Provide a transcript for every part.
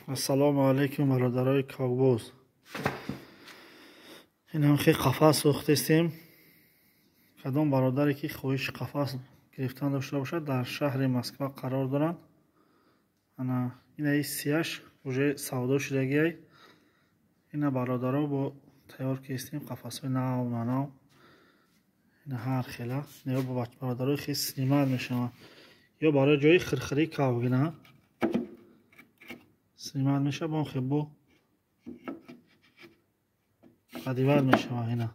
Ассалому алайкум, бародарои кавбоз. Инам хе қафас сохтестем. Кадом бародаре ки хоҳиши қафас гирифтан дошта бошад, дар шаҳри Москва қарор доранд. Ана инаи сияш уже савдо шудагиай. Ина бародаро бо тайёр кистем қафасҳои нав нанав. Ина ҳар хела. Ё бародарои хе снимат мешаванд. Ё барои ҷои хирхирии кавгина снимат мешавад, бо хебо қадивар мешавад. Ина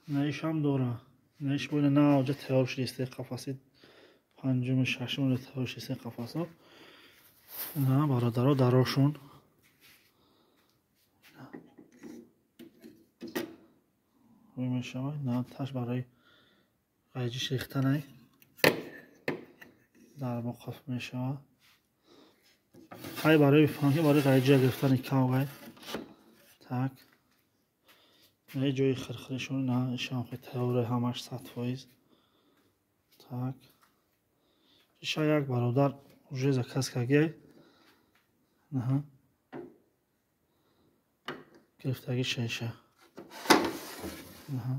наишам дора, наиш бо ина навҷа тайёр шудааст, қафаси панҷуми шашуми тайёр шудааст қафасо. Ина бародаро дарошун рӯй мешавад. На таш барои ғайҷиш рехтанай дар боқаф мешавад. Хай барои бифаҳм ки барои ғайҷия гирифтани кавгай. Так. На ҷои хирхиришон, на ишам хе тайёре ҳамаш 100%. Так. Иша як бародар уже заказ кардагиай. Аҳа. Гирифтаги шеша. Аҳа.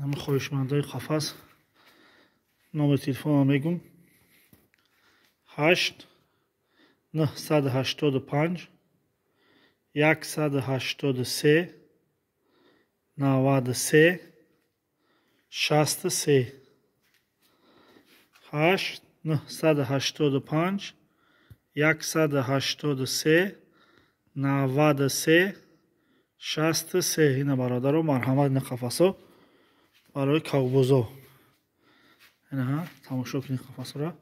Ҳама хоҳишмандои қафас номери телефонам мегум: 8 985 183 93 63. 8 985 183 93 63. Ина бародаро марҳамат, ина қафасо барои кавбозо. Ина тамошо кунед қафасора.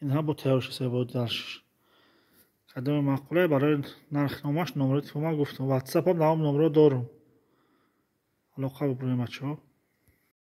Инҳа бо тайёр шуда бо дарш. Кадоми маъқуле барои нархномаш номерои телефонам гуфтам. Ватсапам навом номеро дорум. Алоқа бибурем, бачаҳо.